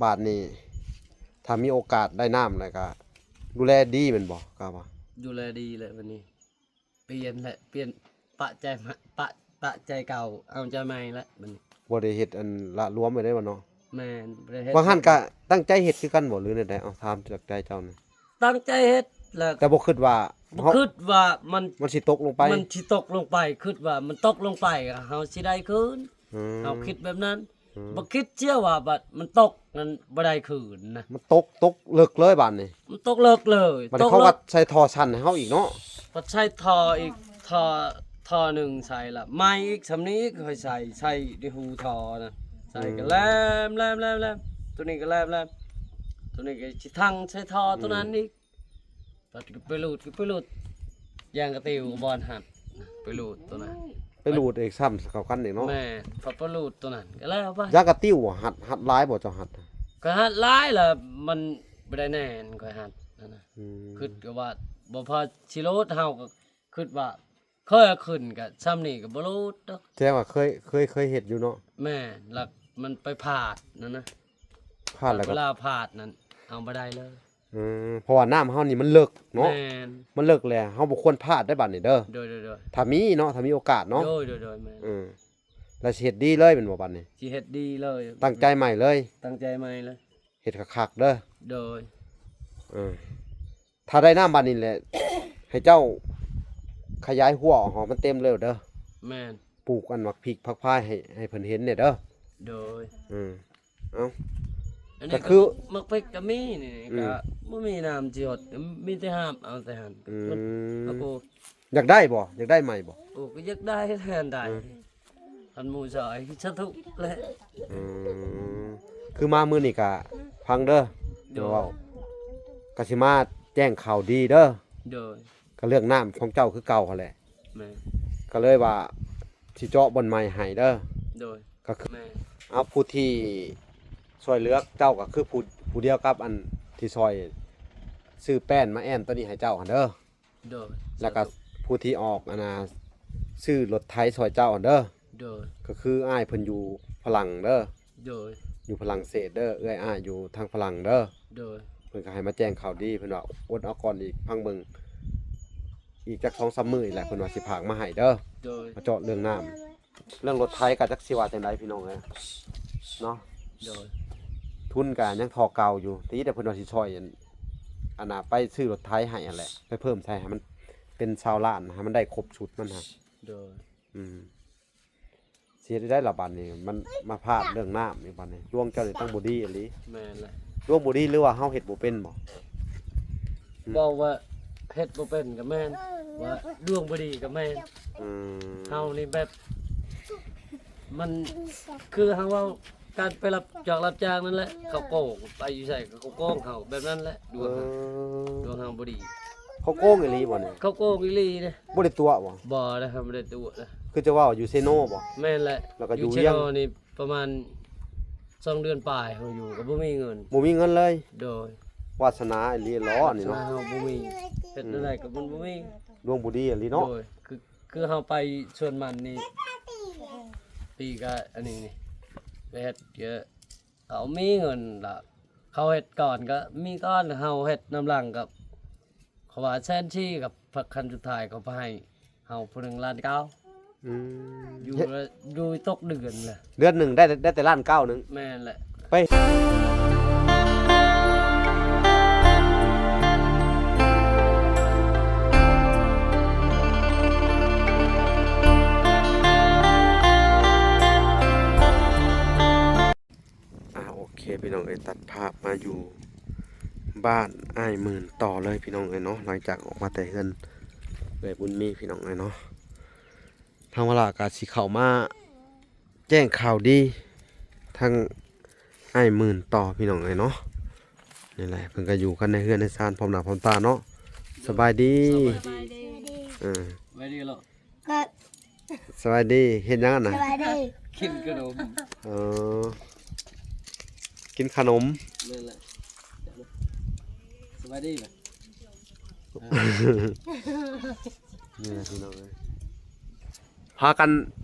ບາດນີ້ ຖ້າມີໂອກາດໄດ້ນ້ຳແລ້ວກະດູແລດີແມ່ນບໍ່? ກະວ່າ ດູແລດີແຫຼະບັດນີ້ ປ່ຽນແຫຼະ ປ່ຽນ ປະໃຈມາ ປະ ປະໃຈເກົ່າ ເອົາໃຈໃໝ່ແຫຼະບັດນີ້ ບໍ່ໄດ້ເຮັດອັນລະລວມໄວ້ໄດ້ບໍ່ເນາະ? ແມ່ນ ບໍ່ໄດ້ເຮັດ ບາງຫັ້ນກະຕັ້ງໃຈເຮັດຄືກັນບໍ່ ຫຼືແນວໃດ? ເອົາ ຖາມຈາກໃຈເຈົ້ານີ້ ຕັ້ງໃຈເຮັດແຫຼະ ແຕ່ບໍ່ຄິດວ່າ ບໍ່ຄິດວ່າມັນ ມັນຊິຕົກລົງໄປ ມັນຊິຕົກລົງໄປ ຄິດວ່າມັນຕົກລົງໄປ ເຮົາຊິໄດ້ຄືນ ອືມ ເຮົາຄິດແບບນັ້ນ ອືມ ບໍ່ຄິດເຊື່ອວ່າບັດມັນຕົກນັ້ນບໍ່ໄດ້ຄືນນະ ມັນຕົກ ຕົກເລິກເລີຍບາດນີ້ ມັນຕົກເລິກເລີຍ ບາດນີ້ເຂົາກໍໃສ່ທໍ່ສັ້ນໃຫ້ເຮົາອີກເນາະ ກໍໃສ່ທໍ່ອີກ ທໍ່ ທໍ່ໜຶ່ງໃສ່ລະ ໃໝ່ອີກ ສ່ຳນີ້ອີກ ຄ່ອຍໃສ່ ໃສ່ໃນຮູທໍ່ນະ ໃສ່ກໍແຫຼມ ອືມ ແຫຼມ ແຫຼມ ແຫຼມ ໂຕນີ້ກໍແຫຼມ ແຫຼມ ໂຕນີ້ກໍຊິທັງໃສ່ທໍ່ ອືມ ໂຕນັ້ນອີກ ບັດກໍໄປຮູດ ກໍໄປຮູດ ຢາງກະຕິວກໍບໍ່ທັນ ໄປຮູດໂຕນັ້ນ ໄປຮູດອີກຊ້ຳເຂົ້າກັນອີກເນາະ ແມ່ນ ພັດໄປຮູດໂຕນັ້ນກໍແລ້ວໄປ ຢາງກະຕິວ ຮັດ ຮັດຫຼາຍບໍ່ເຈົ້າຮັດ? ຂ້ອຍຮັດຫຼາຍລະ ມັນບໍ່ໄດ້ແໜ້ນ ຂ້ອຍຮັດຫັ້ນນະ ອືມ ຄິດກໍວ່າບໍ່ພໍຊິຮູດ ເຮົາກໍຄິດວ່າ ຂ້ອຍຂຶ້ນກະຊ່ຳນີ້ກະບໍ່ຫຼຸດດອກ ແສດງວ່າເຄີຍ ເຄີຍ ເຄີຍເຮັດຢູ່ເນາະ ແມ່ນ ລະມັນໄປພາດນັ້ນນະ ພາດແລ້ວກະ ເວລາພາດນັ້ນເອົາບໍ່ໄດ້ເລີຍ ອືມ ເພາະວ່ານ້ຳເຮົານີ້ມັນເລິກເນາະ ແມ່ນ ມັນເລິກແລ້ວ ເຮົາບໍ່ຄວນພາດໄດ້ບາດນີ້ເດີ ໂດຍ ໂດຍ ໂດຍ ຖ້າມີເນາະ ຖ້າມີໂອກາດເນາະ ໂດຍ ໂດຍ ໂດຍ ແມ່ນ ອືມ ແລ້ວຊິເຮັດດີເລີຍແມ່ນບໍ່ບາດນີ້? ຊິເຮັດດີເລີຍ ຕັ້ງໃຈໃໝ່ເລີຍ ຕັ້ງໃຈໃໝ່ເລີຍ ເຮັດຄັກໆເດີ ໂດຍ ເອີ ຖ້າໄດ້ນ້ຳບາດນີ້ແຫຼະ ໃຫ້ເຈົ້າຂະຫຍາຍຮົ້ວອອກໃຫ້ມັນເຕັມເລີຍເດີ ແມ່ນ ປູກອັນໝາກພິກຜັກພາຍໃຫ້ ໃຫ້ເພິ່ນເຫັນແດ່ເດີ ໂດຍ ອືມ ເອົ້າ ອັນນີ້ກໍຄື ໝາກພິກກໍມີນີ້ ອືມ ກໍບໍ່ມີນ້ຳຊິຫົດ ມີແຕ່ຫາບເອົາແຕ່ຫັ້ນ ອືມ ມັນ ໂອ້ ຢາກໄດ້ບໍ່? ຢາກໄດ້ໃໝ່ບໍ່? ໂອ້ ກໍຢາກໄດ້ແທນໄດ້ ອືມ ຄັນໝູ່ຊ່ອຍ ສາທຸແຫຼະ ອືມ ຄືມາມື້ນີ້ກະຟັງເດີ ໂດຍ ເວົ້າ ກະຊິມາແຈ້ງຂ່າວດີເດີ ໂດຍ ກະເລື່ອງນ້ຳຂອງເຈົ້າຄືເກົ່າຫັ້ນແຫຼະ ແມ່ນ ກະເລີຍວ່າຊິເຈາະບ່ອນໃໝ່ໃຫ້ເດີ ໂດຍ ກະຄື ແມ່ນ ເອົາ ຜູ້ທີ່ຊ່ວຍເຫຼືອເຈົ້າກະຄືຜູ້ ຜູ້ດຽວກັບອັນທີ່ຊ່ອຍຊື້ແປ້ນມາແອ້ມໂຕນີ້ໃຫ້ເຈົ້າຫັ້ນເດີ ໂດຍ ແລ້ວກໍ ສາທຸ ຜູ້ທີ່ອອກອັນນ່າ ຊື້ລົດໄຖຊ່ອຍເຈົ້າຫັ້ນເດີ ໂດຍ ກໍຄືອ້າຍເພິ່ນຢູ່ຝຣັ່ງເດີ ໂດຍ ຢູ່ຝຣັ່ງເສດເດີ ເອື້ອຍອ້າຍຢູ່ທາງຝຣັ່ງເດີ ໂດຍ ເພິ່ນກໍໃຫ້ມາແຈ້ງຂ່າວດີ ເພິ່ນວ່າອົດເອົາກ່ອນອີກ ຟັງເບິ່ງອີກຈັກສອງສາມມື້ນີ້ແຫຼະ ເພິ່ນວ່າຊິຝາກມາໃຫ້ເດີ ໂດຍ ມາເຈາະເລື່ອງນ້ຳ ເລື່ອງລົດໄຖກໍຈັກຊິວ່າຈັ່ງໃດພີ່ນ້ອງເອີຍເນາະ ໂດຍ ທຶນກໍຍັງທໍ່ເກົ່າຢູ່ ແຕ່ເພິ່ນວ່າຊິຊ່ອຍອັນ ອັນນ່າ ໄປຊື້ລົດໄຖໃຫ້ຫັ້ນແຫຼະ ໄປເພີ່ມໃສ່ໃຫ້ມັນເປັນຊາວລ້ານ ໃຫ້ມັນໄດ້ຄົບຊຸດມັນຫັ້ນ ໂດຍ ອືມ ຊິເຮັດໄດ້ລະບາດນີ້ ມັນມາພາດເລື່ອງນ້ຳອີກບາດນີ້ ດວງເຈົ້ານີ້ຕ້ອງບໍ່ດີອີ່ຫຼີ ແມ່ນແຫຼະ ດວງບໍ່ດີ ຫຼືວ່າເຮົາເຮັດບໍ່ເປັນບໍ່? ເວົ້າວ່າເຮັດບໍ່ເປັນກໍແມ່ນ ວ່າດວງບໍ່ດີກໍແມ່ນ ອືມ ເຮົານີ້ແບບ ມັນຄືເຮົາເວົ້າ ການໄປຮັບຈອກຮັບຈ້າງນັ້ນແຫຼະ ເຂົາໂກງ ໄປຢູ່ໃສກໍເຂົາໂກງເຮົາ ແບບນັ້ນແຫຼະ ດວງ ເອີ ເຮົາ ດວງເຮົາບໍ່ດີ ເຂົາໂກງອີ່ຫຼີບໍ່ນີ້? ເຂົາໂກງອີ່ຫຼີເດ້ ບໍ່ໄດ້ຕົວະບໍ່? ບໍ່ເດ້ ບໍ່ໄດ້ຕົວະເດ້ ຄືຈະເວົ້າຢູ່ເຊໂນບໍ່? ແມ່ນແຫຼະ ແລ້ວກໍຢູ່ ຢູ່ເຊໂນນີ້ປະມານສອງເດືອນປາຍ ເຮົາຢູ່ກໍບໍ່ມີເງິນ ບໍ່ມີເງິນເລີຍ ໂດຍ ວາສະໜາອີ່ຫຼີຫຼໍນີ້ເນາະ ວາສະໜາເຮົາບໍ່ມີ ເຮັດແນວໃດກໍມັນບໍ່ມີ ດວງບໍ່ດີອີ່ຫຼີເນາະ ໂດຍ ຄື ຄືເຮົາໄປສວນມັນນີ້ ປີກະອັນນີ້ນີ້ ໄປເຮັດເຍາະ ເຂົາມີເງິນລະ ເຂົາເຮັດກ່ອນກະມີກ່ອນ ເຮົາເຮັດນຳຫຼັງກະ ເຂົາວ່າແສນສີ່ ກັບພັກຂັ້ນສຸດທ້າຍເຂົາໄປໃຫ້ເຮົາຜູ້ໜຶ່ງລ້ານເກົ້າ ອືມ ຢູ່ ຢູ່ຕົກເດືອນລະ ເດືອນໜຶ່ງໄດ້ ໄດ້ແຕ່ລ້ານເກົ້າໜຶ່ງ ແມ່ນແຫຼະ ໄປ ອ່າ ໂອເຄພີ່ນ້ອງເອີຍ ຕັດພາບມາຢູ່ບ້ານອ້າຍໝື່ນຕໍ່ເລີຍພີ່ນ້ອງເອີຍເນາະ ຫຼັງຈາກອອກມາແຕ່ເຮືອນເອື້ອຍບຸນມີພີ່ນ້ອງເອີຍເນາະ ທາງວາລາກະຊິເຂົ້າມາແຈ້ງຂ່າວດີທາງອ້າຍໝື່ນຕໍ່ພີ່ນ້ອງເອີຍເນາະ ນີ້ແຫຼະ ເພິ່ນກະຢູ່ກັນໃນເຮືອນໃນຊານພ້ອມໜ້າພ້ອມຕາເນາະ ສະບາຍດີ ສະບາຍດີ ເອີ ສະບາຍດີເນາະ ສະບາຍດີ ເຮັດຫຍັງຫັ້ນນະ? ສະບາຍດີ ກິນຂະໜົມ ເອີ ກິນຂະໜົມ ແມ່ນແຫຼະ ສະບາຍດີ ນີ້ແຫຼະພີ່ນ້ອງເອີຍ ພາກັນ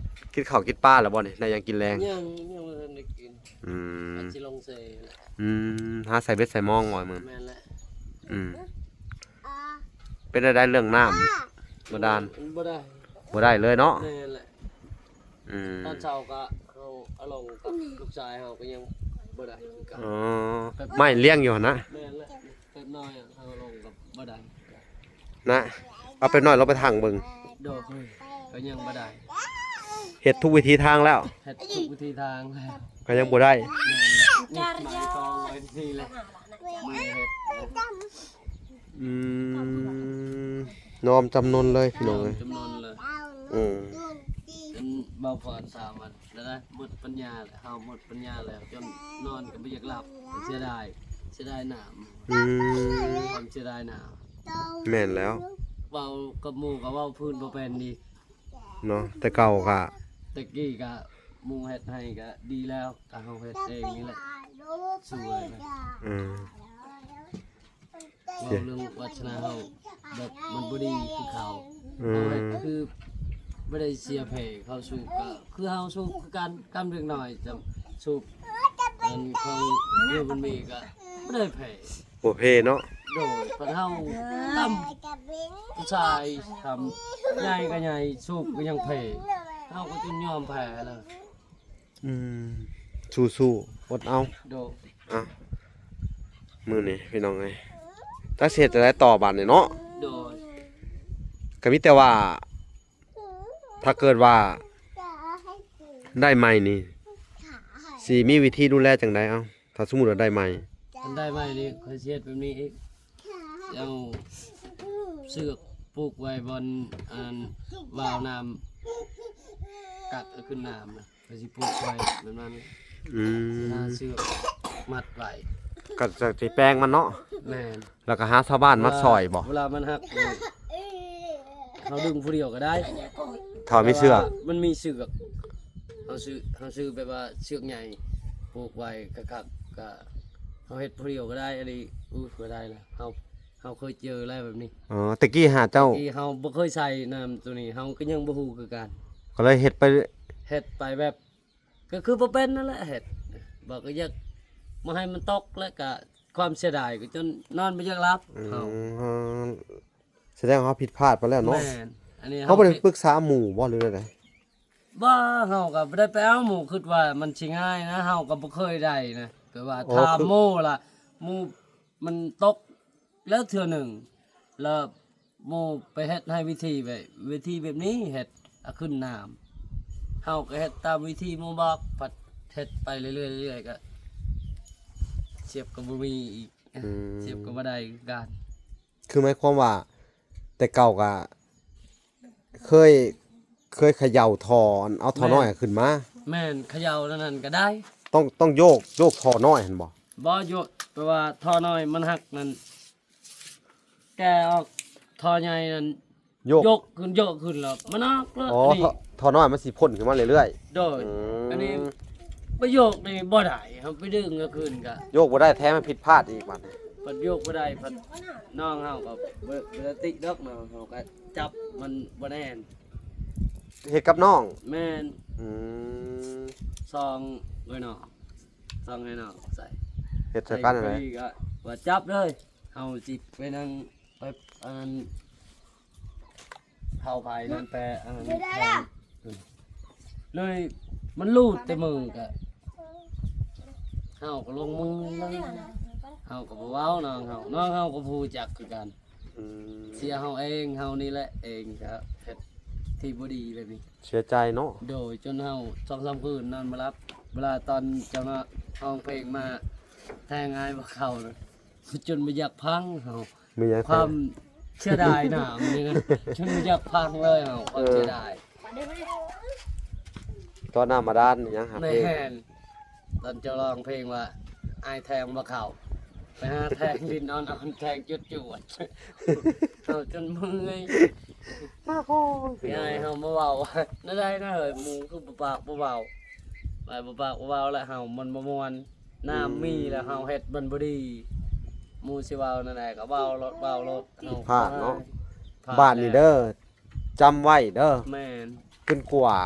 ກິນເຂົ້າກິນປາແລ້ວບໍ່ນີ້? ໄດ້ຫຍັງກິນແລງ? ຍັງ ຍັງບໍ່ທັນໄດ້ກິນ. ອືມ ອາດຊິລົງເຊແຫຼະ. ອືມ ຫາໃສ່ເບັດໃສ່ມອງບໍ່ມື້? ແມ່ນແຫຼະ. ອືມ ເປັນແນວໃດເລື່ອງນ້ຳບາດານ? ບໍ່ໄດ້ ບໍ່ໄດ້ເລີຍເນາະ? ແມ່ນແຫຼະ. ອືມ ຕອນເຊົ້າກໍເຮົາອາລົງກັບລູກຊາຍເຮົາກໍຍັງບໍ່ໄດ້ຄືກັນ. ອໍ ໄມ້ລຽງຢູ່ຫັ້ນນະ? ແມ່ນແຫຼະ. ເປັບນ້ອຍເຮົາລົງກໍບໍ່ໄດ້ນະ. ເອົາເປັບນ້ອຍລົງໄປທາງເບິ່ງ. ໂດຍ ກໍຍັງບໍ່ໄດ້. ເຮັດທຸກວິທີທາງແລ້ວ? ເຮັດທຸກວິທີທາງແລ້ວ ກໍຍັງບໍ່ໄດ້. ແມ່ນແຫຼະ. ນີ້ໄມ້ຕອງໄວ້ນີ້ແຫຼະ ມືເຮັດ. ອືມ ຍອມຈຳນົນເລີຍພີ່ນ້ອງເອີຍ. ຍອມຈຳນົນເລີຍ. ອືມ ເປັນບ່າວພອນສາມວັນ ແລ້ວນະ ໝົດປັນຍາແລ້ວ ເຮົາໝົດປັນຍາແລ້ວ ຈົນນອນກໍບໍ່ຢາກຫຼັບ. ເສຍດາຍ ເສຍດາຍນ້ຳ. ອືມ ຄວາມເສຍດາຍນ້ຳ. ແມ່ນແລ້ວ. ເວົ້າກັບໝູ່ກໍເວົ້າພື້ນບໍ່ເປັນອີກເນາະ. ແຕ່ເກົ່າກະ ແຕ່ກີ້ກະໝູ່ເຮັດໃຫ້ກະດີແລ້ວ ກະເຮົາເຮັດເອງນີ້ແຫຼະ ສວຍນະ. ອືມ ເວົ້າເລື່ອງວັດທະນະເຮົາ ແບບມັນບໍ່ດີຄືເຂົາ. ອືມ ເຮົາເຮັດຄືບໍ່ໄດ້ເສຍແຜ່ເຂົາສູບ ກໍຄືເຮົາສູບຄືກັນ ກັບເດັກນ້ອຍຈຳສູບ ອັນຂອງເຮືອນມັນມີກໍບໍ່ໄດ້ແຜ່ ບໍ່ແຜ່ເນາະ. ໂດຍ ຄັນເຮົາກຳຜູ້ຊາຍກຳໃຫຍ່ກໍໃຫຍ່ ສູບກໍຍັງແຜ່ ເຮົາກໍຈົນຍອມແພ້ແລ້ວ. ອືມ ສູ້ໆ ອົດເອົາ. ໂດຍ. ອ່ະ ມື້ນີ້ພີ່ນ້ອງເອີຍ ຈັກຊິເຮັດຈັ່ງໃດຕໍ່ບາດນີ້ເນາະ? ໂດຍ. ກໍມີແຕ່ວ່າ ຖ້າເກີດວ່າໄດ້ໃໝ່ນີ້ ຊິມີວິທີດູແລຈັ່ງໃດ? ເອົ້າ ຖ້າສົມມຸດວ່າໄດ້ໃໝ່. ຄັນໄດ້ໃໝ່ນີ້ ຂ້ອຍຊິເຮັດແບບນີ້ອີກ. ເອົາເຊືອກປູກໄວ້ບ່ອນ ອັນ ວາວນ້ຳ ກັກເອົາຂຶ້ນນ້ຳນະ ກໍຊິປູກໄວ້ແບບນັ້ນ. ອືມ ຊິຫາເຊືອກມັດໄວ້ ກໍຈະ ຊິແປງມັນເນາະ. ແມ່ນ. ແລ້ວກໍຫາຊາວບ້ານມາຊ່ອຍບໍ່? ເວລາມັນຫັກນີ້ ເຮົາດຶງຜູ້ດຽວກໍໄດ້ ຖ້າມີເຊືອກ. ແຕ່ວ່າມັນມີເຊືອກ ເຮົາຊື້ ເຮົາຊື້ແບບວ່າເຊືອກໃຫຍ່ ປູກໄວ້ຄັກໆ ກໍເຮົາເຮັດຜູ້ດຽວກໍໄດ້. ອັນນີ້ ອູ້ ກໍໄດ້ລະ ເຮົາ ເຮົາເຄີຍເຈີແລ້ວແບບນີ້. ອໍ ແຕ່ກີ້ຫາເຈົ້າ ແຕ່ກີ້ເຮົາບໍ່ເຄີຍໃສ່ນ້ຳໂຕນີ້ ເຮົາກໍຍັງບໍ່ຮູ້ຄືກັນ ກໍເລີຍເຮັດໄປ ເຮັດໄປແບບ ກໍຄືບໍ່ເປັນນັ້ນແຫຼະ ເຮັດ ບໍ່ ກໍຢາກບໍ່ໃຫ້ມັນຕົກ ແລ້ວກໍຄວາມເສຍດາຍ ກໍຈົນນອນບໍ່ຢາກຫຼັບ. ອືມ ເຮົາ ສະແດງວ່າເຮົາຜິດພາດໄປແລ້ວເນາະ. ແມ່ນ. ອັນນີ້ ເຮົາບໍ່ໄດ້ ເຮົາ ປຶກສາໝູ່ບໍ່ ຫຼືແນວໃດ? ບໍ່ ເຮົາກໍບໍ່ໄດ້ໄປເອົາໝູ່ ຄິດວ່າມັນຊິງ່າຍນະ ເຮົາກໍບໍ່ເຄີຍໄດ້ນະ ແຕ່ວ່າ ອໍ ຖາມ ຄື ໝູ່ລະ ໝູ່ມັນຕົກແລ້ວເທື່ອໜຶ່ງ ແລ້ວໝູ່ໄປເຮັດໃຫ້ວິທີແບບ ວິທີແບບນີ້ ເຮັດເອົາຂຶ້ນນ້ຳ ເຮົາກໍເຮັດຕາມວິທີໝູ່ບອກ ພັດເຮັດໄປເລື້ອຍໆ ເລື້ອຍໆ ກໍສຽບກໍບໍ່ມີອີກ. ອືມ ສຽບກໍບໍ່ໄດ້ຄືກັນ. ຄືໝາຍຄວາມວ່າ ແຕ່ເກົ່າກໍເຄີຍ ເຄີຍຂະເຍົາທໍ່ ເອົາທໍ່ນ້ອຍຂຶ້ນມາ. ແມ່ນ ຂະເຍົານັ້ນກໍໄດ້. ຕ້ອງ ຕ້ອງໂຍກ ໂຍກທໍ່ນ້ອຍຫັ້ນບໍ່? ບໍ່ໂຍກ ແປວ່າທໍ່ນ້ອຍມັນຫັກນັ້ນ ແກະອອກ ທໍ່ໃຫຍ່ນັ້ນ ໂຍກ ໂຍກຂຶ້ນ ໂຍກຂຶ້ນແລ້ວມັນອອກເລີຍ. ອໍ ອັນນີ້ ທໍ່ ທໍ່ນ້ອຍມັນຊິພົ້ນຂຶ້ນມາເລື້ອຍໆ. ໂດຍ. ອືມ ອັນນີ້ໄປໂຍກນີ້ບໍ່ໄດ້ ເຮົາໄປດຶງເອົາຄືນກະໂຍກບໍ່ໄດ້ ແຖມມັນຜິດພາດອີກບາດນີ້ ພັດໂຍກບໍ່ໄດ້ ພັດນ້ອງເຮົາກໍບໍ່ ບໍ່ໄດ້ຕິດອກ ນ້ອງເຮົາກໍຈັບມັນບໍ່ແໜ້ນ. ເຮັດກັບນ້ອງ? ແມ່ນ. ອືມ ສອງເອີຍນ້ອງ ສອງເອີຍນ້ອງໃສ່ ເຮັດໃສ່ກັນນັ້ນແຫຼະ ກໍວ່າຈັບເລີຍ ເຮົາຊິໄປນັ່ງ ໄປອັນນັ້ນ ເຜົາໄຟນັ້ນແປ ອັນນັ້ນແປ ເລີຍມັນຫຼຸດແຕ່ມືກະ ເຮົາກໍລົງມືເລີຍ ເຮົາກໍບໍ່ເວົ້ານ້ອງເຮົາ ນ້ອງເຮົາກໍບໍ່ຮູ້ຈັກຄືກັນ. ອືມ ເສຍເຮົາເອງ ເຮົານີ້ແຫຼະເອງກະເຮັດທີ່ບໍ່ດີແບບນີ້ ເສຍໃຈເນາະ. ໂດຍ ຈົນເຮົາສອງສາມຄືນນອນບໍ່ຫຼັບ ເວລາຕອນເຈົ້າເນາະ ຮ້ອງເພງມາແທງອ້າຍບໍ່ເຂົ້ານະ ຈົນບໍ່ຢາກພັງເຮົາ ມີຫຍັງ ຄວາມເສຍດາຍນະ ມື້ນີ້ນະ ຈົນບໍ່ຢາກພັງເລີຍເຮົາ ຄວາມເສຍດາຍ. ຕອນນ້ຳບາດານຫຍັງຫາເພງ ແມ່ນ ຕອນເຈົ້າຮ້ອງເພງວ່າ ອ້າຍແທງບໍ່ເຂົ້າ ໄປຫາແທງດິນອ່ອນໆ ແທງຈວດໆ ເຮົາຈົນເມື່ອຍ. ໂອ້ຍ ຍາຍເຮົາມາເວົ້າວ່າ ແນວໃດນະເຮີ້ຍ ໝູ່ຄືບໍ່ປາກບໍ່ເວົ້າ ໄປບໍ່ປາກບໍ່ເວົ້າແລ້ວ ເຮົາມັນບໍ່ມ່ວນ ນ້ຳມີແລ້ວເຮົາເຮັດມັນບໍ່ດີ ໝູ່ຊິເວົ້າແນວໃດກໍເວົ້າໂລດ ເວົ້າໂລດ ຜິດພາດເນາະ ເຮົາພາດ ບາດນີ້ເດີ ແລ້ວ ຈຳໄວ້ເດີ. ແມ່ນ. ຈົນກວ່າ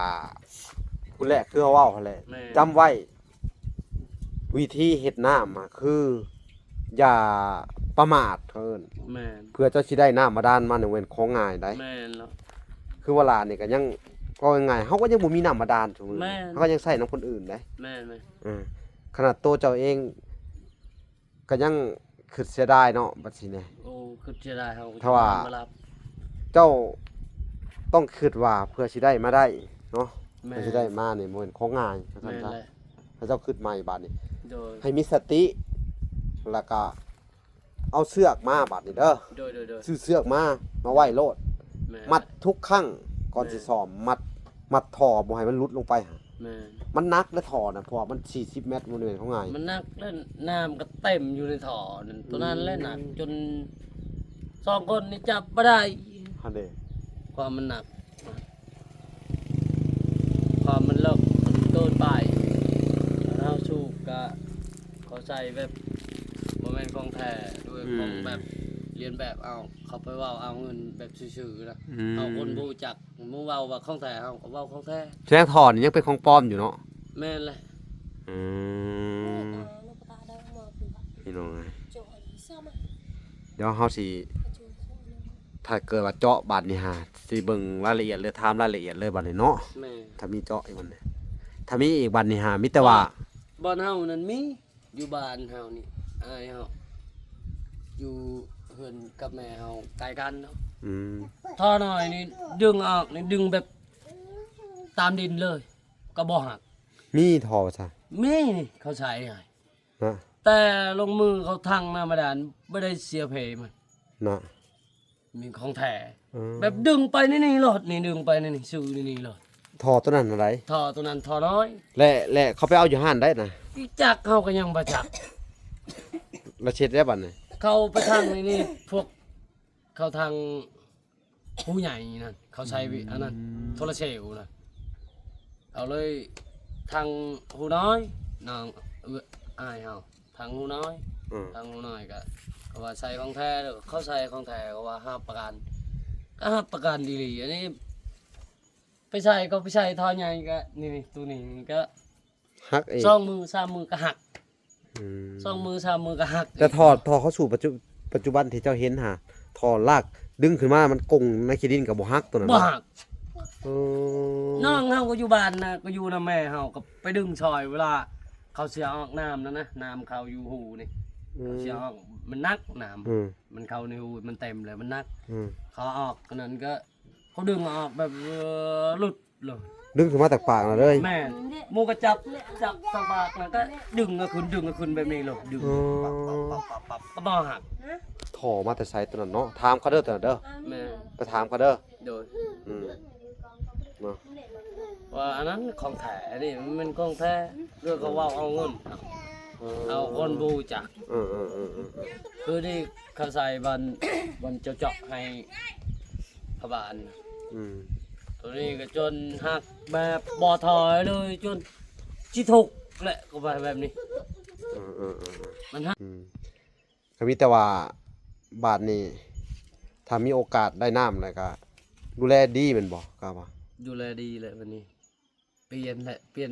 ພຸ້ນແຫຼະ ຄືເຮົາເວົ້າຫັ້ນແຫຼະ ແມ່ນ ຈຳໄວ້ ວິທີເຮັດນ້ຳ ຄືຢ່າປະໝາດ ເຂົາເອີ້ນ ແມ່ນ ເພື່ອເຈົ້າຊິໄດ້ນ້ຳບາດານມານີ້ ບໍ່ແມ່ນຂອງງ່າຍໃດ໋ ແມ່ນແລ້ວ ຄືວ່າຫຼານນີ້ກໍຍັງ ເວົ້າງ່າຍໆ ເຮົາກໍຍັງບໍ່ມີນ້ຳບາດານ ແມ່ນ ເຮົາກໍຍັງໃຊ້ນຳຄົນອື່ນໃດ໋ ແມ່ນໆ ເອີ ຂະໜາດໂຕເຈົ້າເອງ ກໍຍັງຄິດເສຍດາຍເນາະ ບັດຊີ້ນີ້ ໂອ້ ຄິດເສຍດາຍ ເຮົາກໍ ຖ້າວ່າ ເຈົ້າຕ້ອງຄິດວ່າເພື່ອຊິໄດ້ມາໄດ້ເນາະ ແມ່ນ ເພື່ອຊິໄດ້ມານີ້ບໍ່ແມ່ນຂອງງ່າຍ ວ່າຊັ້ນຊະ ແມ່ນແຫຼະ ໃຫ້ເຈົ້າຄິດໃໝ່ບາດນີ້ ໂດຍ ໃຫ້ມີສະຕິ ແລ້ວກໍເອົາເຊືອກມາບາດນີ້ເດີ ໂດຍໆໆ ຊື້ເຊືອກມາ ມາໄວ້ໂລດ ແມ່ນ ມັດທຸກຄັ້ງກ່ອນ ແມ່ນ ຊິຊ້ອມ ມັດ ມັດທໍ່ບໍ່ໃຫ້ມັນຫຼຸດລົງໄປຫັ້ນ ແມ່ນ ມັນໜັກເດ້ທໍ່ນະ ເພາະວ່າມັນສີ່ສິບແມັດ ບໍ່ແມ່ນຂອງງ່າຍ ມັນໜັກ ແລ້ວນ້ຳກໍເຕັມຢູ່ໃນທໍ່ນັ້ນ ໂຕນັ້ນແຫຼະໜັກ ອືມ ຈົນສອງຄົນນີ້ຈັບບໍ່ໄດ້ຫັ້ນເດ້ ຄວາມມັນໜັກ ຄວາມມັນເລິກ ມັນເກີນໄປ ເຮົາສູບກະ ເຂົາໃສ່ແບບບໍ່ແມ່ນຂອງແທ້ ໂດຍ ອືມ ຂອງແບບລຽນແບບເອົາ ເຂົາໄປເວົ້າເອົາເງິນແບບຊື່ໆນະ ອືມ ເຮົາຄົນບໍ່ຮູ້ຈັກ ໝູ່ເວົ້າວ່າຂອງແທ້ ເຮົາກໍເວົ້າຂອງແທ້ ແສດງວ່າທໍ່ນີ້ຍັງເປັນຂອງປອມຢູ່ເນາະ ແມ່ນແຫຼະ ອືມ ພີ່ນ້ອງເອີຍ ດຽວເຮົາຊິ ຖ້າເກີດວ່າເຈາະບາດນີ້ຫາ ຊິເບິ່ງລາຍລະອຽດເລີຍ ຖາມລາຍລະອຽດເລີຍບາດນີ້ເນາະ ແມ່ນ ຖ້າມີເຈາະອີກບາດນີ້ ຖ້າມີອີກບາດນີ້ຫາ ມີແຕ່ວ່າ ບ້ານເຮົານັ້ນມີ ຢູ່ບ້ານເຮົານີ້ ອ້າຍເຮົາ ຢູ່ເຮືອນກັບແມ່ເຮົາໃກ້ກັນເນາະ ອືມ ທໍ່ນ້ອຍນີ້ດຶງອອກນີ້ ດຶງແບບຕາມດິນເລີຍ ກໍບໍ່ຫັກ ມີທໍ່ຊະ ມີ ເຂົາໃສ່ໃຫ້ ນະ ແຕ່ລົງມືເຂົາທັງນຳບາດານ ບໍ່ໄດ້ເສຍເພມັນ ນະ ມີຂອງແທ້ ເອີ ແບບດຶງໄປໃນນີ້ໂລດ ນີ້ດຶງໄປໃນນີ້ ຊື່ໃນນີ້ໂລດ ທໍ່ໂຕນັ້ນຫັ້ນໃດ ທໍ່ໂຕນັ້ນທໍ່ນ້ອຍ ແລະ ແລະ ເຂົາໄປເອົາຢູ່ຮ້ານໃດນະ ຈັກ ເຮົາກໍຍັງບໍ່ຈັກ ລະເຮັດແລ້ວບາດນີ້ ເຂົາໄປທາງໃນນີ້ ພວກເຂົາທາງຜູ້ໃຫຍ່ນັ້ນ ເຂົາໃຊ້ວິ ອືມ ອັນນັ້ນ ໂທລະເຊວນະ ເອົາເລີຍທາງຜູ້ນ້ອຍ ນ້ອງ ເອື້ອຍ ອ້າຍເຮົາ ທາງຮູ້ນ້ອຍ ອືມ ທາງຮູ້ນ້ອຍກໍ ເຂົາວ່າໃສ່ຂອງແທ້ເດີ ເຂົາໃສ່ຂອງແທ້ ເຂົາວ່າຮັບປະກັນ ກໍຮັບປະກັນອີ່ຫຼີ ອັນນີ້ໄປໃສ່ກໍໄປໃສ່ທໍ່ໃຫຍ່ກໍ ນີ້ໆ ໂຕນີ້ມັນກໍຫັກອີກ ສອງມືສາມມືກໍຫັກ ອືມ ສອງມືສາມມືກໍຫັກ ແຕ່ທໍ່ ອີກ ທໍ່ເຂົ້າສູ່ປັດຈຸ ປັດຈຸບັນທີ່ເຈົ້າເຫັນຫາ ທໍ່ລາກດຶງຂຶ້ນມາ ມັນກົງໃນຂີ້ດິນກໍບໍ່ຫັກໂຕນັ້ນ ບໍ່ຫັກ ເອີ ນ້ອງເຮົາກໍຢູ່ບ້ານນະ ກໍຢູ່ນຳແມ່ເຮົາ ກໍໄປດຶງຊ່ອຍ ເວລາເຂົາເສຍອອກນ້ຳນັ້ນນະ ນ້ຳເຂົາຢູ່ຮູນີ້ ອືມ ເຂົາເສຍອອກ ມັນໜັກນ້ຳ ອືມ ມັນເຂົ້າໃນຮູ ມັນເຕັມແລ້ວ ມັນໜັກ ອືມ ເຂົາອອກ ອັນນັ້ນກໍ ເຂົາດຶງອອກແບບ ເອີ ຫຼຸດ ເລີຍ ດຶງຂຶ້ນມາຈາກປາກນະເລີຍ ແມ່ນ ໝູ່ກໍຈັບ ຈັບທາງປາກ ແລ້ວກໍດຶງເອົາຂຶ້ນ ດຶງເອົາຂຶ້ນແບບນີ້ໂລດ ດຶງ ອໍ ປັບ ປັບ ປັບ ປັບ ກໍບໍ່ຫັກ ທໍ່ມາແຕ່ໃສໂຕນັ້ນເນາະ ຖາມເຂົາເດີໂຕນັ້ນເດີ ແມ່ນ ໄປຖາມເຂົາເດີ ໂດຍ ອືມ ເນາະ ວ່າອັນນັ້ນຂອງແທ້ ອັນນີ້ມັນຂອງແທ້ ເລື່ອງເຂົາເວົ້າເອົາເງິນ ເອີ ເອົາຄົນບໍ່ຮູ້ຈັກ ເອີໆໆໆ ຄືນີ້ເຂົາໃສ່ບານ ບານເຈາະໆໃຫ້ ພະບານ ອືມ ໂຕນີ້ກໍຈົນຫັກແບບບໍ່ຖອຍເລີຍ ຈົນຊິທຸກແຫຼະ ກໍວ່າແບບນີ້ ເອີໆໆ ມັນຫັກ ອືມ ກໍມີແຕ່ວ່າບາດນີ້ ຖ້າມີໂອກາດໄດ້ນ້ຳແລ້ວກໍດູແລດີແມ່ນບໍ່? ກໍວ່າດູແລດີແຫຼະບາດນີ້ ປ່ຽນແຫຼະ ປ່ຽນ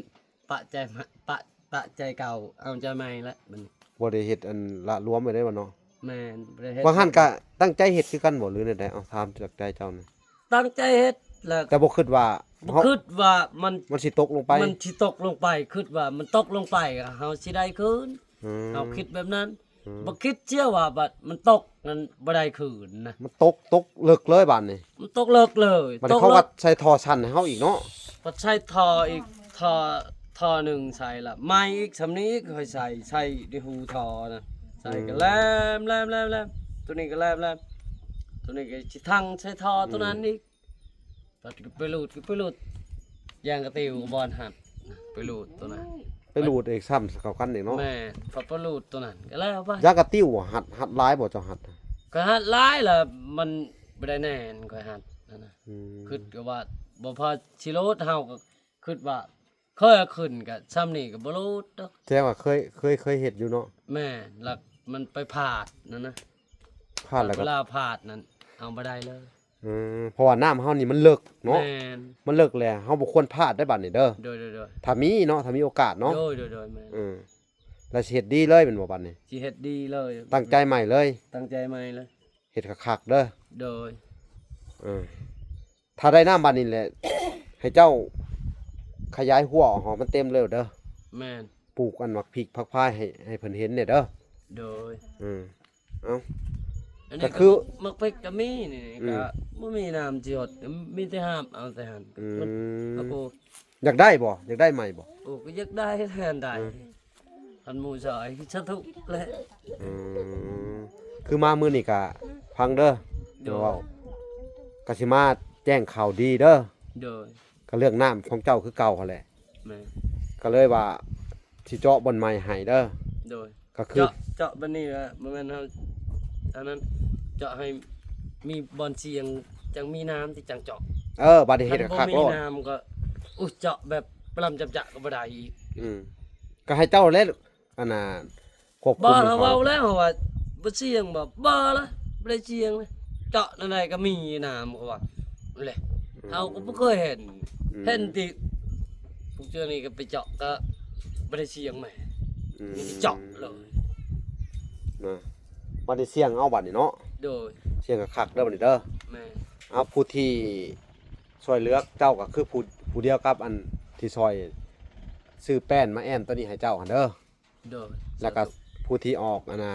ປະໃຈ ປະ ປະໃຈເກົ່າ ເອົາໃຈໃໝ່ແຫຼະບາດນີ້ ບໍ່ໄດ້ເຮັດອັນລະລວມໄວ້ເດ້ບໍ່ເນາະ ແມ່ນ ບໍ່ໄດ້ເຮັດ ບາງຫັ້ນກະຕັ້ງໃຈເຮັດຄືກັນບໍ່ ຫຼືແນວໃດ? ເອົາ ຖາມຈາກໃຈເຈົ້ານີ້ ຕັ້ງໃຈເຮັດແຫຼະ ແຕ່ບໍ່ຄິດວ່າ ບໍ່ຄິດວ່າມັນ ມັນຊິຕົກລົງໄປ ມັນຊິຕົກລົງໄປ ຄິດວ່າມັນຕົກລົງໄປ ເຮົາຊິໄດ້ຄືນ ອືມ ເຮົາຄິດແບບນັ້ນ ອືມ ບໍ່ຄິດເຊື່ອວ່າບັດມັນຕົກນັ້ນບໍ່ໄດ້ຄືນນະ ມັນຕົກ ຕົກເລິກເລີຍບາດນີ້ ມັນຕົກເລິກເລີຍ ບາດນີ້ເຂົາກໍໃສ່ທໍ່ສັ້ນໃຫ້ເຮົາອີກເນາະ ກໍໃສ່ທໍ່ອີກ ທໍ່ ທໍ່ໜຶ່ງໃສ່ລະ ໃໝ່ອີກ ສ່ຳນີ້ອີກ ຄ່ອຍໃສ່ ໃສ່ໃນຮູທໍ່ນະ ໃສ່ກໍແຫຼມ ອືມ ແຫຼມ ແຫຼມ ແຫຼມ ໂຕນີ້ກໍແຫຼມ ແຫຼມ ໂຕນີ້ກໍຊິທັງໃສ່ທໍ່ ອືມ ໂຕນັ້ນອີກ ບັດກໍໄປຮູດ ກໍໄປຮູດ ຢາງກະຕິວກໍບໍ່ທັນຮັດ ໄປຮູດໂຕນັ້ນ ໄປຮູດອີກຊ້ຳເຂົ້າກັນອີກເນາະ ແມ່ນ ພໍໄປຮູດໂຕນັ້ນກໍແລ້ວໄປ ຢາງກະຕິວຮັດ ຮັດຫຼາຍບໍ່ເຈົ້າຮັດ? ກໍຮັດຫຼາຍລະ ມັນບໍ່ໄດ້ແໜ້ນ ຂ້ອຍຮັດຫັ້ນນະ ອືມ ຄິດກໍວ່າບໍ່ພໍຊິຮູດ ເຮົາກໍຄິດວ່າ ເຄີຍເອົາຂຶ້ນກໍຊ່ຳນີ້ກໍບໍ່ຫຼຸດດອກ ແສດງວ່າເຄີຍ ເຄີຍ ເຄີຍເຮັດຢູ່ເນາະ ແມ່ນ ແລ້ວມັນໄປພາດນັ້ນນະ ພາດແລ້ວກໍ ເວລາພາດນັ້ນເອົາບໍ່ໄດ້ເລີຍ ອືມ ເພາະວ່ານ້ຳເຮົານີ້ມັນເລິກເນາະ ແມ່ນ ມັນເລິກແຫຼະ ເຮົາບໍ່ຄວນພາດໄດ້ບາດນີ້ເດີ ໂດຍໆໆ ຖ້າມີເນາະ ຖ້າມີໂອກາດເນາະ ໂດຍໆໆ ແມ່ນ ອືມ ແລ້ວຊິເຮັດດີເລີຍແມ່ນບໍ່ບາດນີ້? ຊິເຮັດດີເລີຍ ຕັ້ງໃຈໃໝ່ເລີຍ ຕັ້ງໃຈໃໝ່ເລີຍ ເຮັດຄັກໆເດີ ໂດຍ ເອີ ຖ້າໄດ້ນ້ຳບາດນີ້ແຫຼະ ໃຫ້ເຈົ້າຂະຫຍາຍຮົ້ວອອກໃຫ້ມັນເຕັມເລີຍເດີ ແມ່ນ ປູກອັນໝາກພິກຜັກພາຍໃຫ້ ໃຫ້ເພິ່ນເຫັນແດ່ເດີ ໂດຍ ອືມ ເອົ້າ ອັນນີ້ກໍຄື ກໍໝາກພິກກໍມີນີ້ ອືມ ກໍບໍ່ມີນ້ຳຊິຫົດ ມີແຕ່ຫາບເອົາແຕ່ຫັ້ນ ອືມ ມັນ ມັນ ໂອ້ ຢາກໄດ້ບໍ່? ຢາກໄດ້ໃໝ່ບໍ່? ໂອ້ ກໍຢາກໄດ້ແທນໄດ້ ອືມ ຄັນໝູ່ຊ່ອຍ ສາທຸແຫຼະ ອືມ ຄືມາມື້ນີ້ກະຟັງເດີ ໂດຍ ເວົ້າ ກະຊິມາແຈ້ງຂ່າວດີເດີ ໂດຍ ກະເລື່ອງນ້ຳຂອງເຈົ້າຄືເກົ່າຫັ້ນແຫຼະ ແມ່ນ ກະເລີຍວ່າຊິເຈາະບ່ອນໃໝ່ໃຫ້ເດີ ໂດຍ ກະຄື ເຈາະ ເຈາະບາດນີ້ລະ ບໍ່ແມ່ນເຮົາ ອັນນັ້ນ ເຈາະໃຫ້ມີບ່ອນສ່ຽງ ຈັ່ງມີນ້ຳທີ່ຈັ່ງເຈາະ ເອີ ບາດນີ້ເຮັດຄັກໆໂລດ ຄັນບໍ່ມີນ້ຳກໍ ອຸ ເຈາະແບບປະລຳຈຳຈະກໍບໍ່ໄດ້ອີກ ອືມ ກໍໃຫ້ເຈົ້າແຫຼະ ອັນນ່າ ຄວບຄຸມ ບໍ່ ເຮົາເວົ້າແລ້ວ ເຮົາວ່າບໍ່ສ່ຽງບໍ່ ບໍ່ລະ ບໍ່ໄດ້ສ່ຽງ ເຈາະແນວໃດກໍມີນ້ຳ ເຂົາວ່າແຫຼະ ອືມ ເຮົາກໍບໍ່ເຄີຍເຫັນ ອືມ ເຫັນແຕ່ພວກເຈົ້ານີ້ກໍໄປເຈາະ ກໍບໍ່ໄດ້ສ່ຽງແໝ່ ອືມ ມີແຕ່ເຈາະເລີຍ ນະ ບັດນີ້ສ່ຽງເອົາບັດນີ້ເນາະ ໂດຍ ສ່ຽງຄັກໆເດີບັດນີ້ເດີ ແມ່ນ ເອົາ ຜູ້ທີ່ຊ່ວຍເຫຼືອເຈົ້າກໍຄືຜູ້ ຜູ້ດຽວກັບອັນທີ່ຊ່ອຍຊື້ແປ້ນມາແອ້ມໂຕນີ້ໃຫ້ເຈົ້າຫັ້ນເດີ ໂດຍ ແລ້ວກໍ ສາທຸ ຜູ້ທີ່ອອກອັນນ່າ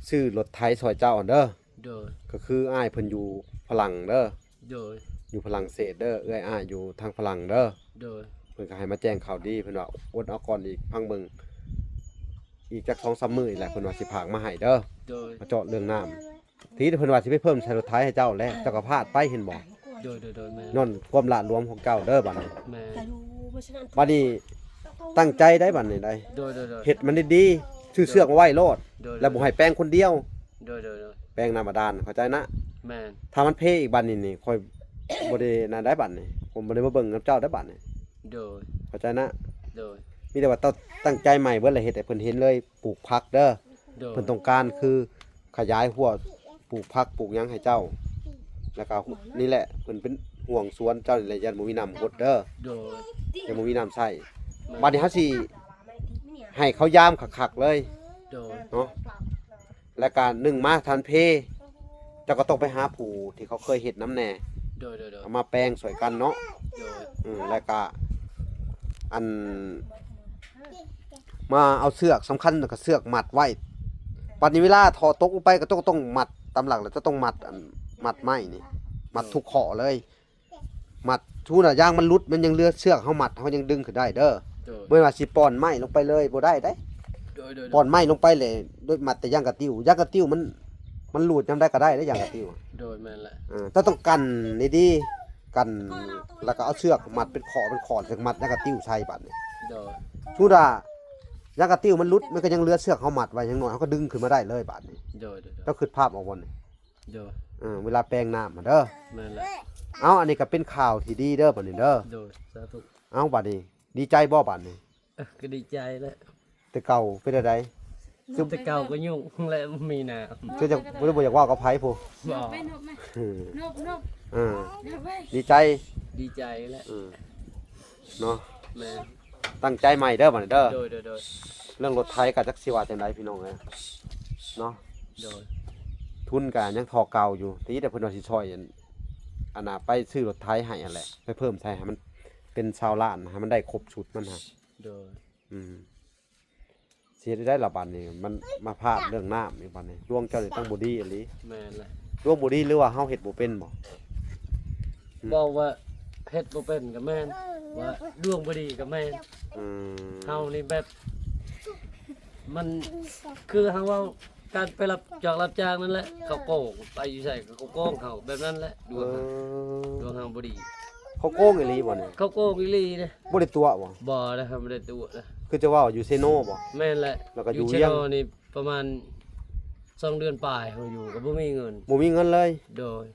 ຊື້ລົດໄຖຊ່ອຍເຈົ້າຫັ້ນເດີ ໂດຍ ກໍຄືອ້າຍເພິ່ນຢູ່ຝຣັ່ງເດີ ໂດຍ ຢູ່ຝຣັ່ງເສດເດີ ເອື້ອຍອ້າຍຢູ່ທາງຝຣັ່ງເດີ ໂດຍ ເພິ່ນກໍໃຫ້ມາແຈ້ງຂ່າວດີ ເພິ່ນວ່າອົດເອົາກ່ອນອີກ ຟັງເບິ່ງອີກຈັກສອງສາມມື້ນີ້ແຫຼະ ເພິ່ນວ່າຊິຝາກມາໃຫ້ເດີ ໂດຍ ມາເຈາະເລື່ອງນ້ຳ ທີ່ເພິ່ນວ່າຊິໄປເພີ່ມໃສ່ລົດໄຖໃຫ້ເຈົ້າແຫຼະ ເຈົ້າກໍພາດໄປເຫັນບໍ່? ໂດຍໆໆ ແມ່ນ ຍ້ອນຄວາມຫຼະຫຼວມຂອງເຈົ້າເດີບັດນີ້ ແມ່ນ ບັດນີ້ຕັ້ງໃຈໄດ໋ບັດນີ້ໄດ໋ ໂດຍໆໆ ເຮັດມັນດີໆ ຊື້ເຊືອກມາໄວ້ໂລດ ໂດຍໆ ແລ້ວບໍ່ໃຫ້ແປງຄົນດຽວ ໂດຍໆໆ ແປງນ້ຳບາດານ ເຂົ້າໃຈນະ ແມ່ນ ຖ້າມັນເພອີກບັດນີ້ນີ້ ຂ້ອຍບໍ່ໄດ້ນັ້ນໄດ໋ບັດນີ້ ຜົມບໍ່ໄດ້ມາເບິ່ງນຳເຈົ້າໄດ໋ບັດນີ້ ໂດຍ ເຂົ້າໃຈນະ ໂດຍ ມີແຕ່ວ່າຕ້ອງຕັ້ງໃຈໃໝ່ເບິດ ແລ້ວເຮັດໃຫ້ເພິ່ນເຫັນເລີຍ ປູກຜັກເດີ ໂດຍ ເພິ່ນຕ້ອງການຄື ຂະຫຍາຍຮົ້ວ ປູກຜັກປູກຫຍັງໃຫ້ເຈົ້າ ແລ້ວກໍນີ້ແຫຼະ ເພິ່ນເປັນຫ່ວງສວນເຈົ້ານີ້ແຫຼະ ຢ້ານບໍ່ມີນ້ຳຫົດເດີ ໂດຍ ຢ້ານບໍ່ມີນ້ຳໃຊ້ ແມ່ນ ບັດນີ້ເຮົາຊິໃຫ້ເຂົາຢາມຄັກໆເລີຍ ໂດຍ ເນາະ ແລ້ວກໍໜຶ່ງມາທັນເພ ເຈົ້າກໍຕ້ອງໄປຫາຜູ້ທີ່ເຂົາເຄີຍເຮັດນຳແດ່ ໂດຍໆໆ ເອົາມາແປງຊ່ວຍກັນເນາະ ໂດຍ ອືມ ແລ້ວກໍ ອັນ ມາເອົາເຊືອກ ສຳຄັນກໍເຊືອກມັດໄວ້ ບັດນີ້ເວລາທໍ່ຕົກລົງໄປກໍຕ້ອງ ຕ້ອງມັດ ຕາມຫຼັກແລ້ວຈະຕ້ອງມັດ ອັນ ມັດໄມ້ນີ້ ມັດທຸກຂໍ້ເລີຍ ມັດ ສົມມຸດວ່າຢາງມັນຫຼຸດ ມັນຍັງເຫຼືອເຊືອກເຮົາມັດ ເຮົາຍັງດຶງຂຶ້ນໄດ້ເດີ ໂດຍ ບໍ່ແມ່ນວ່າຊິປ່ອນໄມ້ລົງໄປເລີຍ ບໍ່ໄດ້ເດ້ ໂດຍໆໆ ປ່ອນໄມ້ລົງໄປແລ້ວໂດຍມັດແຕ່ຢາງກະຕິວ ຢາງກະຕິວມັນ ມັນຫຼູດຍາມໃດກໍໄດ້ເດ້ຢາງກະຕິວ ໂດຍ ແມ່ນແຫຼະ ເອີ ເຈົ້າຕ້ອງກັ້ນດີໆ ກັນ ແລ້ວກໍເອົາເຊືອກມັດເປັນຂໍ້ເປັນຂໍ້ ແລ້ວມັດຢາງກະຕິວໃສ່ບາດນີ້ ໂດຍ ສົມມຸດວ່າຢາງກະຕິວມັນຫຼຸດ ມັນກໍຍັງເຫຼືອເຊືອກເຮົາມັດໄວ້ ຢ່າງໜ້ອຍເຮົາກໍດຶງຂຶ້ນມາໄດ້ເລີຍບາດນີ້ ໂດຍໆໆ ເຈົ້າຄິດພາບອອກບໍ່ນີ້? ໂດຍ ເອີ ເວລາແປງນ້ຳຫັ້ນເດີ ແມ່ນແຫຼະ ເອົາ ອັນນີ້ກໍເປັນຂ່າວທີ່ດີເດີບາດນີ້ເດີ ໂດຍ ສາທຸ ເອົາ ບາດນີ້ ດີໃຈບໍ່ບາດນີ້? ເອີ ກໍດີໃຈແຫຼະ ແຕ່ເກົ່າເປັນແນວໃດ? ຄືແຕ່ເກົ່າກໍຫຍຸ້ງແຫຼະ ບໍ່ມີນ້ຳ ຄືຈະບໍ່ ບໍ່ຢາກເວົ້າກັບໃຜພຸ້ນ ບໍ່ ນົບໄປ ນົບມາ ເອີ ນົບ ນົບ ເອີ ນົບໄປ ດີໃຈ ດີໃຈແຫຼະ ເອີ ເນາະ ແມ່ນ ຕັ້ງໃຈໃໝ່ເດີບາດນີ້ເດີ ໂດຍໆໆ ເລື່ອງລົດໄຖກໍຈັກຊິວ່າຈັ່ງໃດພີ່ນ້ອງເອີຍ ເນາະ ໂດຍ ທຶນກໍຍັງທໍ່ເກົ່າຢູ່ ທີ່ແຕ່ເພິ່ນວ່າຊິຊ່ອຍອັນ ອັນນ່າ ໄປຊື້ລົດໄຖໃຫ້ຫັ້ນແຫຼະ ໄປເພີ່ມໃສ່ໃຫ້ມັນເປັນຊາວລ້ານ ໃຫ້ມັນໄດ້ຄົບຊຸດມັນຫັ້ນ ໂດຍ ອືມ ຊິເຮັດໄດ້ລະບາດນີ້ ມັນມາພາດເລື່ອງນ້ຳອີກບາດນີ້ ດວງເຈົ້ານີ້ຕັ້ງບໍ່ດີອີ່ຫຼີ ແມ່ນແຫຼະ ດວງບໍ່ດີ ຫຼືວ່າເຮົາເຮັດບໍ່ເປັນບໍ່? ເວົ້າວ່າເຮັດບໍ່ເປັນກໍແມ່ນ ວ່າດວງບໍ່ດີກໍແມ່ນ ອືມ ເຮົານີ້ແບບ ມັນ ຄືເຮົາເວົ້າ ການໄປຮັບຈອກຮັບຈ້າງນັ້ນແຫຼະ ເຂົາໂກງ ໄປຢູ່ໃສກໍເຂົາໂກງເຮົາ ແບບນັ້ນແຫຼະ ດວງເຮົາ ເອີ ດວງເຮົາບໍ່ດີ ເຂົາໂກງອີ່ຫຼີບໍ່ນີ້? ເຂົາໂກງອີ່ຫຼີເດ້ ບໍ່ໄດ້ຕົວະບໍ່? ບໍ່ເດ້ ບໍ່ໄດ້ຕົວະເດ້ ຄືຈະເວົ້າຢູ່ເຊໂນບໍ່? ແມ່ນແຫຼະ ແລ້ວກໍຢູ່ ຢູ່ເຊໂນນີ້ປະມານສອງເດືອນປາຍ ເຮົາຢູ່ກໍບໍ່ມີເງິນ ບໍ່ມີເງິນເລີຍ ໂດຍ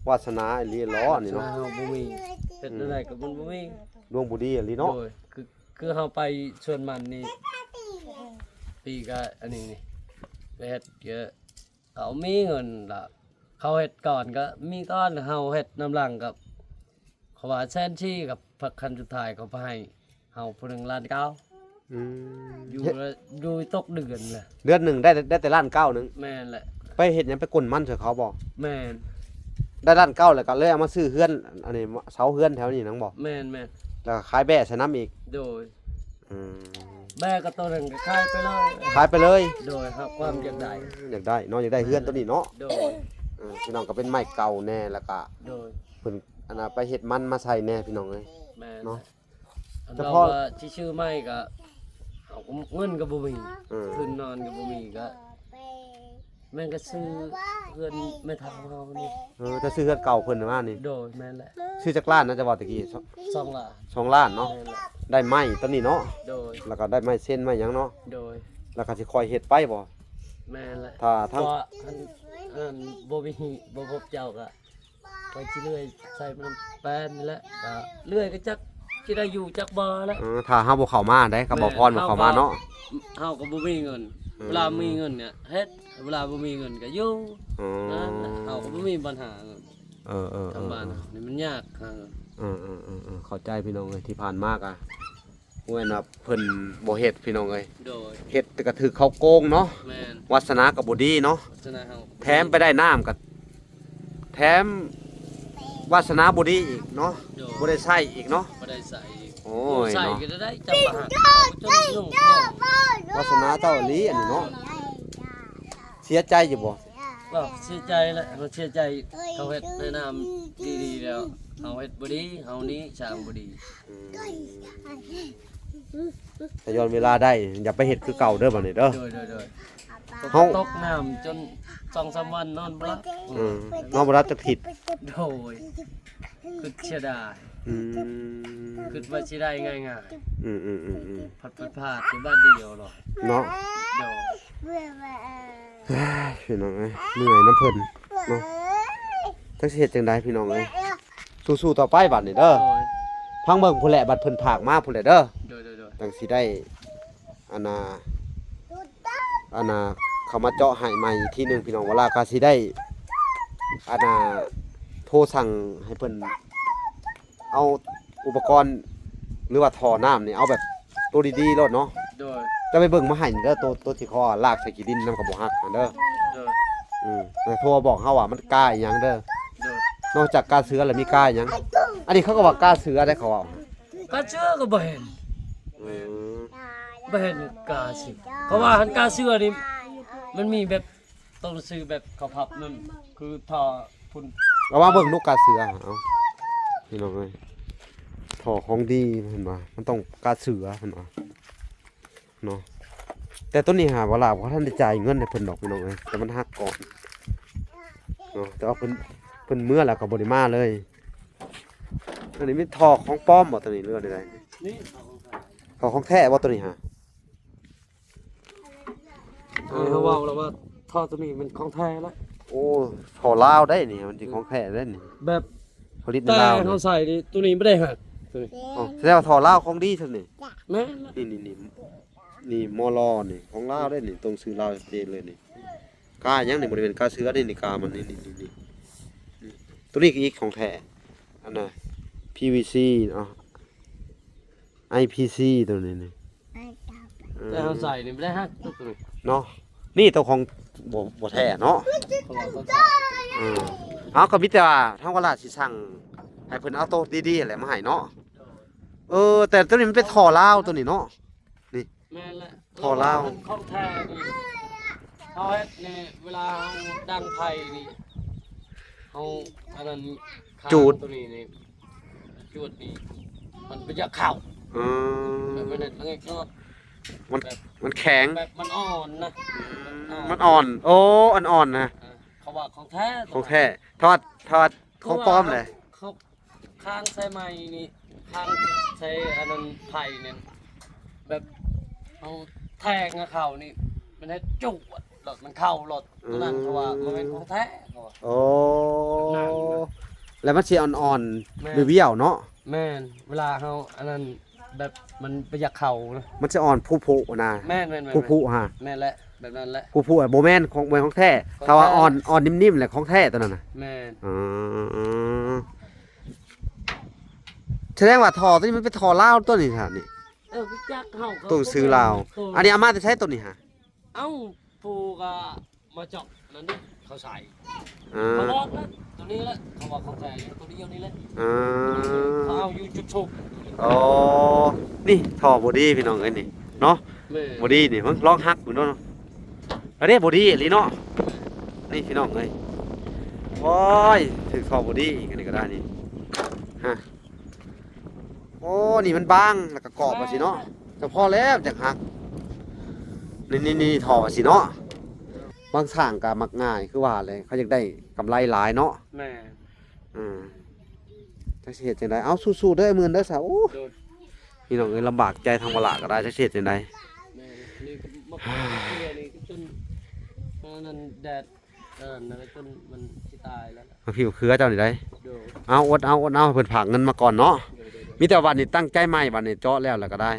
ວາສະໜາອີ່ຫຼີຫຼໍນີ້ເນາະ ວາສະໜາເຮົາບໍ່ມີ ເຮັດແນວໃດກໍມັນບໍ່ມີ ດວງບໍ່ດີອີ່ຫຼີເນາະ ໂດຍ ຄື ຄືເຮົາໄປສວນມັນນີ້ ປີກະອັນນີ້ນີ້ ໄປເຮັດກະ ເຂົາມີເງິນລະ ເຂົາເຮັດກ່ອນກໍມີກ່ອນ ເຮົາເຮັດນຳຫຼັງກໍ ເຂົາວ່າແສນສີ່ ກັບພັກຂັ້ນສຸດທ້າຍເຂົາໄປໃຫ້ເຮົາຜູ້ໜຶ່ງລ້ານເກົ້າ. ອືມ ຢູ່ ເຮັດ ຢູ່ຕົກເດືອນລະ ເດືອນໜຶ່ງໄດ້ ໄດ້ແຕ່ລ້ານເກົ້າໜຶ່ງ. ແມ່ນແຫຼະ. ໄປເຮັດຫຍັງ ໄປກົນມັນໃສ່ເຂົາບໍ່? ແມ່ນ. ໄດ້ລ້ານເກົ້າແລ້ວກໍເລີຍເອົາມາຊື້ເຮືອນ ອັນນີ້ ເຊົາເຮືອນແຖວນີ້ນະບໍ່? ແມ່ນໆ. ແລ້ວກໍຂາຍແບ້ໃສ່ນຳອີກ? ໂດຍ. ອືມ ແບ້ກໍໂຕນັ້ນກໍຂາຍໄປເລີຍ. ຂາຍໄປເລີຍ? ໂດຍ. ຮັບຄວາມຢາກໄດ້ ຢາກໄດ້ເນາະ ຢາກໄດ້ເຮືອນໂຕນີ້ເນາະ. ໂດຍ. ເອີ ພີ່ນ້ອງ ກໍເປັນໄມ້ເກົ່າແດ່ ແລ້ວກໍ ໂດຍ ເພິ່ນ ອັນນ່າ ໄປເຮັດມັນມາໃສ່ແດ່ ພີ່ນ້ອງເອີຍ. ແມ່ນ ເນາະ. ອັນ ສະເພາະ ເຮົາວ່າຊິຊື້ໃໝ່ກໍ ເຮົາກໍເງິນກໍບໍ່ມີ. ເອີ ທຶນນອນກໍບໍ່ມີ ກໍ ແມ່ນກໍຊື້ເຮືອນແມ່ເຖົ້າເຮົານີ້. ເອີ ຈະຊື້ເຮືອນເກົ່າເພິ່ນມານີ້. ໂດຍ. ແມ່ນແຫຼະ. ຊື້ຈັກລ້ານນະ ຈະເວົ້າຕະກີ້? ສອງລ້ານ. ສອງລ້ານເນາະ. ແມ່ນແຫຼະ. ໄດ້ໄມ້ຕອນນີ້ເນາະ. ໂດຍ. ແລ້ວກໍໄດ້ໄມ້ເຊັນໄມ້ຫຍັງເນາະ. ໂດຍ. ແລ້ວກໍຊິຄ່ອຍເຮັດໄປບໍ່? ແມ່ນແຫຼະ. ຖ້າທາງ ເພາະວ່າອັນ ອັນບໍ່ມີ ບໍ່ພົບເຈົ້າກໍ ຂ້ອຍຊິເລື່ອຍໃສ່ມັນແປນນີ້ແຫຼະ. ກໍເລື່ອຍກໍຈັກຊິໄດ້ຢູ່ຈັກບໍ່ແຫຼະ. ເອີ ຖ້າເຮົາບໍ່ເຂົ້າມາໃດ໋ ກໍບໍ່ ແມ່ນ ພອນບໍ່ເຂົ້າມາເນາະ. ເຮົາກໍບໍ່ມີເງິນ. ອືມ ເວລາມີເງິນກໍເຮັດ ເວລາບໍ່ມີເງິນກໍຢູ່. ອໍ ນັ້ນແຫຼະ ເຮົາກໍບໍ່ມີບັນຫາເງິນ. ເອີໆໆໆ ທາງບ້ານນີ້ມັນຍາກຫາເງິນ. ເອີໆໆໆ ເຂົ້າໃຈພີ່ນ້ອງເອີຍ. ທີ່ຜ່ານມາກໍ ບໍ່ແມ່ນວ່າເພິ່ນບໍ່ເຮັດພີ່ນ້ອງເອີຍ. ໂດຍ. ເຮັດແຕ່ກໍຖືກເຂົາໂກງເນາະ. ແມ່ນ. ວາສະໜາກໍບໍ່ດີເນາະ. ວາສະໜາເຮົາ ແຖມໄປໄດ້ນ້ຳກໍ ແຖມວາສະໜາບໍ່ດີອີກເນາະ. ໂດຍ. ບໍ່ໄດ້ໃຊ້ອີກເນາະ. ບໍ່ໄດ້ໃຊ້ອີກ. ໂອ້ຍ ໃຊ້ ເນາະ ກໍໄດ້ຈັບປະຫັກ ວາສະໜາເຈົ້າອີ່ຫຼີອັນນີ້ເນາະ. ເສຍໃຈຢູ່ບໍ່? ກໍເສຍໃຈແຫຼະ ເຮົາເສຍໃຈ. ເຂົາເຮັດໃນນາມດີໆແລ້ວ ເຮົາເຮັດບໍ່ດີ ເຮົານີ້ຊ່າງບໍ່ດີ. ອືມ ຖ້າຍ້ອນເວລາໄດ້ ຢ່າໄປເຮັດຄືເກົ່າເດີບັດນີ້ເດີ. ໂດຍໆໆ. ເຮົາ ຕົກນ້ຳຈົນສອງສາມວັນນອນບໍ່ຫຼັບ. ອືມ ນອນບໍ່ຫຼັບຈັກທິດ. ໂດຍ. ຄິດເສຍດາຍ. ອືມ ຄິດວ່າຊິໄດ້ງ່າຍໆ. ອືມໆໆໆ. ພັດ ພັດພາດຢູ່ບາດດຽວເນາະ. ເນາະ. ໂດຍ. ພີ່ນ້ອງເອີຍ ເມື່ອຍນຳເພິ່ນເນາະ. ຈັກຊິເຮັດຈັ່ງໃດພີ່ນ້ອງເອີຍ. ສູ້ໆຕໍ່ໄປບາດນີ້ເດີ. ໂດຍ. ຟັງເບິ່ງພຸ້ນແຫຼະ ບັດເພິ່ນພາກມາພຸ້ນແຫຼະເດີ. ໂດຍໆໆ. ຈັ່ງຊິໄດ້ ອັນນ່າ ອັນນ່າ ເຂົ້າມາເຈາະໃຫ້ໃໝ່ອີກທີໜຶ່ງ ພີ່ນ້ອງ. ວາລາກໍຊິໄດ້ ອັນນ່າ ໂທສັ່ງໃຫ້ເພິ່ນ ເອົາອຸປະກອນ ຫຼືວ່າທໍ່ນ້ຳນີ້ ເອົາແບບໂຕດີໆໂລດເນາະ. ໂດຍ. ຈະໄປເບິ່ງມາໃຫ້ເດີ ໂຕ ໂຕທີ່ເຂົາລາກໃສ່ຂີ້ດິນນຳກໍບໍ່ຮັກຫັ້ນເດີ. ໂດຍ. ອືມ ແລ້ວໂທບອກເຮົາວ່າມັນກາອີ່ຫຍັງເດີ. ໂດຍ. ນອກຈາກກາເສືອແລ້ວມີກາອີ່ຫຍັງ? ອັນນີ້ເຂົາກໍວ່າກາເສືອໄດ໋ ເຂົາເວົ້າ. ກາເສືອກໍບໍ່ເຫັນ. ອືມ ບໍ່ເຫັນກາເສືອ. ເພາະວ່າຫັ້ນກາເສືອນີ້ ມັນມີແບບ ໂຕໜັງສືແບບເຂົາພັບນັ້ນ ຄືຖ້າພຸ້ນ. ເອົາມາເບິ່ງດູກາເສືອ. ເອົາ ພີ່ນ້ອງເອີຍ ທໍ່ຂອງດີເພິ່ນວ່າ ມັນຕ້ອງກາເສືອເພິ່ນວ່າເນາະ. ແຕ່ໂຕນີ້ຫາວ່າລາວບໍ່ທັນໄດ້ຈ່າຍເງິນໃຫ້ເພິ່ນດອກ ພີ່ນ້ອງເອີຍ ແຕ່ມັນຫັກກ່ອນເນາະ. ແຕ່ວ່າເພິ່ນ ເພິ່ນເມືອແລ້ວກໍບໍ່ໄດ້ມາເລີຍ. ອັນນີ້ແມ່ນທໍ່ຂອງປອມບໍ່ໂຕນີ້ ຫຼືວ່າໃດ? ນີ້ ທໍ່ຂອງແທ້ບໍ່ໂຕນີ້ຫາ? ເອີ ເຮົາເວົ້າແລ້ວວ່າທໍ່ໂຕນີ້ແມ່ນຂອງແທ້ລະ. ໂອ້ ທໍ່ລາວໄດ໋ນີ້ ມັນຊິຂອງແທ້ໄດ໋ນີ້. ແບບຜະລິດໃນລາວ ແຕ່ເຮົາໃສ່ນີ້ ໂຕນີ້ບໍ່ໄດ້ຫັກໂຕນີ້. ອໍ ແສດງວ່າທໍ່ລາວຂອງດີຊັ້ນນີ້. ແມ່ນລະ. ນີ້ໆໆ ນີ້ມໍລໍ ນີ້ຂອງລາວໄດ໋ນີ້ ຕົງຊື່ລາວເຈນເລີຍນີ້. ກາຫຍັງນີ້ ບໍ່ໄດ້ແມ່ນກາເສືອເດ້ນີ້ ກາມັນນີ້ໆໆ ໂຕນີ້ກໍອີກຂອງແທ້. ອັນນ່າ ພີວີຊີເນາະ ໄອພີຊີ ໂຕນີ້ນີ້. ເອີ ແຕ່ເຮົາໃສ່ນີ້ບໍ່ໄດ້ຫັກໂຕນີ້ເນາະ. ນີ້ໂຕຂອງບໍ່ ບໍ່ແທ້ເນາະ. ເອີ ເຮົາກໍມີແຕ່ວ່າທາງວາລາຊິສັ່ງໃຫ້ເພິ່ນເອົາໂຕດີໆແຫຼະມາໃຫ້ເນາະ. ເອີ ແຕ່ໂຕນີ້ມັນເປັນທໍ່ລາວໂຕນີ້ເນາະ. ນີ້ ແມ່ນແຫຼະ ທໍ່ລາວ ຂອງແທ້ນີ້ ເຮົາເຮັດນີ້ ເວລາເຮົາດັງໄຟນີ້ ເຮົາອັນນັ້ນ ຈູດ ໂຕນີ້ນີ້ ຈູດນີ້ ມັນບໍ່ຢາກເຂົ້າ. ອືມ ແບບມັນເຮັດໃຫ້ເນາະ ມັນ ແບບ ມັນແຂງ ແບບມັນອ່ອນນະ. ອືມ ມັນອ່ອນ ໂອ້ ອ່ອນໆນະ. ເອີ ເຂົາວ່າຂອງແທ້ ຂອງແທ້. ຖ້າວ່າ ຖ້າວ່າຂອງປອມແຫຼະ ເຂົາ ຄ້າງໃສ່ໄມ້ນີ້ ຄ້າງໃສ່ອັນນັ້ນໄຜ່ນີ້ ແບບເຮົາແທງເຂົ້ານີ້ ມັນເຮັດຈວດໂລດ ມັນເຂົ້າໂລດ. ໂຕນັ້ນເຂົາວ່າບໍ່ແມ່ນຂອງແທ້ ເຂົາວ່າ. ໂອ້ ແລ້ວມັນຊິອ່ອນໆ ແມ່ນ ວິວໆເນາະ. ແມ່ນ ເວລາເຮົາອັນນັ້ນ ແບບມັນບໍ່ຢາກເຂົ້ານະ ມັນຊິອ່ອນຜຸໆນະ. ແມ່ນໆໆໆ ຜຸໆຫາ. ແມ່ນແຫຼະ. ແບບນັ້ນແຫຼະ ຜູ້ຜູ້ບໍ່ແມ່ນຂອງ ບໍ່ແມ່ນຂອງແທ້ ຂອງແທ້ ຖ້າວ່າອ່ອນ ອ່ອນນິ້ມໆແຫຼະ ຂອງແທ້ຕົວນັ້ນນະ ແມ່ນ ອໍ ສະແດງວ່າທໍ່ຕົວນີ້ມັນເປັນທໍ່ລາວຕົວນີ້ ທ່ານນີ້ ເອີ ຈັກເຮົາກໍ ຕົວຊື່ລາວ ບໍ່ແມ່ນ ອັນນີ້ເອົາມາແຕ່ໃສຕົວນີ້ຫະ? ເອົ້າ ຜູ້ກໍມາເຈາະນັ້ນເດ້ ເຂົາໃສ່ ເອີ ເຂົາບອກນະ ຕົວນີ້ແຫຼະ ເຂົາວ່າຂອງແທ້ຢູ່ຕົວດຽວນີ້ແຫຼະ ເອີ ເຂົາເອົາຢູ່ຈຸດສູບ ອໍ ນີ້ທໍ່ບໍ່ດີພີ່ນ້ອງເອີຍນີ້ເນາະ ແມ່ນ ບໍ່ດີນີ້ເບິ່ງລອງຫັກເບິ່ງເນາະ ອັນນີ້ບໍ່ດີອີ່ຫຼີເນາະ ນີ້ພີ່ນ້ອງເອີຍ ໂອ້ຍ ຖືກທໍ່ບໍ່ດີອີກ ອັນນີ້ກໍໄດ້ນີ້ ຮະ ໂອ້ ນີ້ມັນບາງ ແລ້ວກໍກອບວ່າຊີ້ເນາະ ຈະພໍແລ້ວຈັກຫັກ ນີ້ໆໆ ທໍ່ວ່າຊີ້ເນາະ ບາງຊ່າງກໍມັກງ່າຍ ຄືວ່າແຫຼະ ເຂົາຢາກໄດ້ກຳໄລຫຼາຍເນາະ ແມ່ນ ອືມ ຈັກຊິເຮັດຈັ່ງໃດ ເອົາ ສູ້ໆ ເດີ ອ້າຍໝື່ນເດີຊະ ໂອ້ ໂດຍ ພີ່ນ້ອງເອີຍ ລຳບາກໃຈທາງບໍ່ຫຼ້າກໍໄດ້ ຈັກຊິເຮັດຈັ່ງໃດ ແມ່ນ ນີ້ກໍມາເຄືຍນີ້ຈົນ ອັນນັ້ນແດດ ເອີ ນັ້ນແຫຼະ ຈົນມັນຊິຕາຍແລ້ວ ມາຜິວເຄືອເຈົ້ານີ້ໄດ໋ ໂດຍ ເອົາ ອົດເອົາ ອົດເອົາ ເພິ່ນຝາກເງິນມາກ່ອນເນາະ ໂດຍໆໆ ມີແຕ່ບັດນີ້ຕັ້ງໃຈໃໝ່ ບັດນີ້ເຈາະແລ້ວ ແລ້ວກໍໄດ້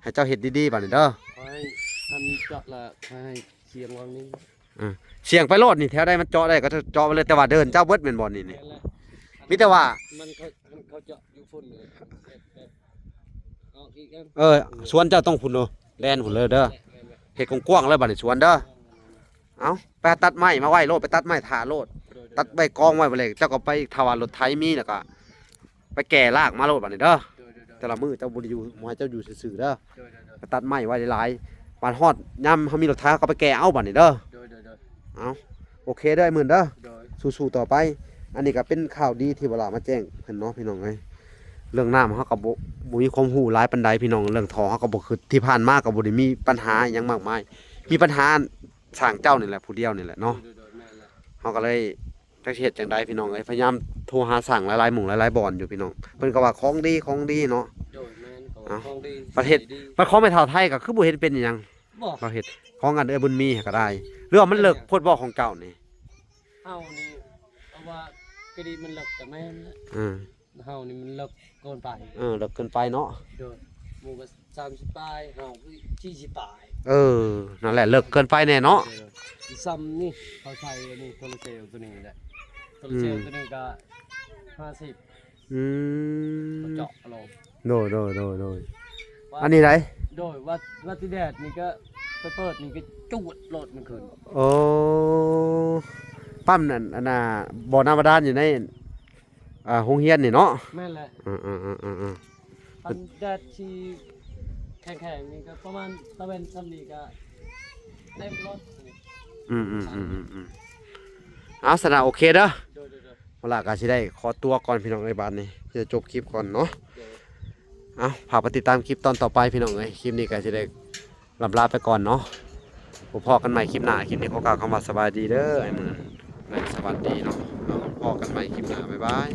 ໃຫ້ເຈົ້າເຮັດດີໆ ບັດນີ້ເດີ ຂໍໃຫ້ອັນເຈາະລະ ຂໍໃຫ້ສຽງວັງນີ້ ເອີ ສຽງໄປໂລດນີ້ ແຖວໃດມັນເຈາະໄດ້ກໍເຈາະໄປເລີຍ ແຕ່ວ່າເດີ່ນເຈົ້າເບິດແມ່ນບໍ່ນີ້ ນີ້ ແມ່ນແຫຼະ ມີແຕ່ວ່າ ມັນເຂົາ ເຂົາເຈາະຢູ່ພຸ້ນ ເອີ ສວນເຈົ້າຕ້ອງພຸ້ນເດີ ແລ່ນພຸ້ນເລີຍເດີ ແມ່ນແຫຼະ ເຮັດກວ້າງໆ ເລີຍບັດນີ້ສວນເດີ ເອົາ ໄປຕັດໄມ້ມາໄວ້ໂລດ ໄປຕັດໄມ້ຖ້າໂລດ ໂດຍໆໆ ຕັດໄວ້ກອງໄວ້ບັດແລ້ວ ເຈົ້າກໍໄປ ຖ້າວ່າລົດໄຖມີແລ້ວກໍໄປແກ່ລາກມາໂລດບັດນີ້ເດີ ໂດຍໆໆ ແຕ່ລະມື້ເຈົ້າບໍ່ໄດ້ຢູ່ ບໍ່ໃຫ້ເຈົ້າຢູ່ຊື່ໆເດີ ໂດຍໆໆ ໄປຕັດໄມ້ໄວ້ຫຼາຍໆ ບັດຮອດຍາມເຮົາມີລົດໄຖເຮົາກໍໄປແກ່ເອົາບັດນີ້ເດີ ໂດຍໆໆ ເອົາ ໂອເຄເດີ ອ້າຍໝື່ນເດີ ໂດຍ ສູ້ໆຕໍ່ໄປ ອັນນີ້ກໍເປັນຂ່າວດີທີ່ບໍ່ຫຼ້າມາແຈ້ງເພິ່ນເນາະ ພີ່ນ້ອງເອີຍ ເລື່ອງນ້ຳເຮົາກໍບໍ່ ບໍ່ມີຄວາມຮູ້ຫຼາຍປານໃດ ພີ່ນ້ອງ ເລື່ອງທໍ່ເຮົາກໍບໍ່ຄື ທີ່ຜ່ານມາກໍບໍ່ໄດ້ມີປັນຫາຫຍັງມາກມາຍ ມີປັນຫາ ຊ່າງເຈົ້ານີ້ແຫຼະ ຜູ້ດຽວນີ້ແຫຼະເນາະ ໂດຍໆໆ ແມ່ນແຫຼະ ເຮົາກໍເລີຍຈັກຊິເຮັດຈັ່ງໃດພີ່ນ້ອງເອີຍ ພະຍາຍາມໂທຫາຊ່າງຫຼາຍໆໝ່ອງຫຼາຍໆບ່ອນຢູ່ພີ່ນ້ອງ ເພິ່ນກໍວ່າຂອງດີຂອງດີເນາະ ໂດຍ ແມ່ນ ເອົ້າ ຂອງດີ ປະເທດ ຂອງດີ ບັດຂອງແມ່ເຖົ້າໄທກໍຄືບໍ່ເຫັນເປັນອີ່ຫຍັງ ບໍ່ ເຂົາເຮັດ ຂອງອັນເອື້ອຍບຸນມີກໍໄດ້ ຫຼືວ່າມັນເລິກໂພດບໍ່ຂອງເຈົ້ານີ້ ເຮົານີ້ ເພາະວ່າກະດີມັນເລິກກໍແມ່ນແຫຼະ ເອີ ເຮົານີ້ມັນເລິກເກີນໄປ ເອີ ເລິກເກີນໄປເນາະ ໂດຍ ໝູ່ກໍສາມສິບປາຍ ເຮົາຄືສີ່ສິບປາຍ ເອີ ນັ້ນແຫຼະ ເລິກເກີນໄປແນ່ເນາະ ໂດຍໆ ສ່ຳນີ້ເຂົາໃຊ້ອັນນີ້ໂຊລາເຊວຕົວນີ້ແຫຼະ ໂຊລາເຊວ ອືມ ຕົວນີ້ກໍຫ້າສິບ ອືມ ເຂົາເຈາະເອົາລົງ ໂດຍໆໆໆ ອັນນີ້ໃດ ໂດຍ ວ່າ ວ່າຕິແດດນີ້ກໍໄປເປີດນີ້ກໍຈວດໂລດມັນຂຶ້ນ ໂອ້ ປ້ຳນັ້ນ ອັນນ່າ ບໍ່ນ້ຳບາດານຢູ່ໃນ ອ່າ ໂຮງຮຽນນີ້ເນາະ ແມ່ນແຫຼະ ເອີໆໆໆໆ ຄັນແດດທີ່ແຂງໆນີ້ກໍປະມານຕາເວັນສ່ຳນີ້ກໍເຕັມລົດ ອືມໆໆໆ ເອົາ ຊັ້ນນະ ໂອເຄເດີ ໂດຍໆໆ ເວລາກໍຊິໄດ້ຂໍຕົວກ່ອນພີ່ນ້ອງເອີຍ ບາດນີ້ຊິໄດ້ຈົບຄລິບກ່ອນເນາະ ໂດຍ ເອົາ ຝາກໄປຕິດຕາມຄລິບຕອນຕໍ່ໄປພີ່ນ້ອງເອີຍ ຄລິບນີ້ກໍຊິໄດ້ ລ່ຳລາໄປກ່ອນເນາະ ພົບພໍ້ກັນໃໝ່ຄລິບໜ້າ ຄລິບນີ້ຂໍກ່າວຄຳວ່າສະບາຍດີເດີ ອ້າຍໝື່ນ ແລະ ສະຫວັດດີເນາະ ພົບພໍ້ກັນໃໝ່ຄລິບໜ້າ ບາຍບາຍ.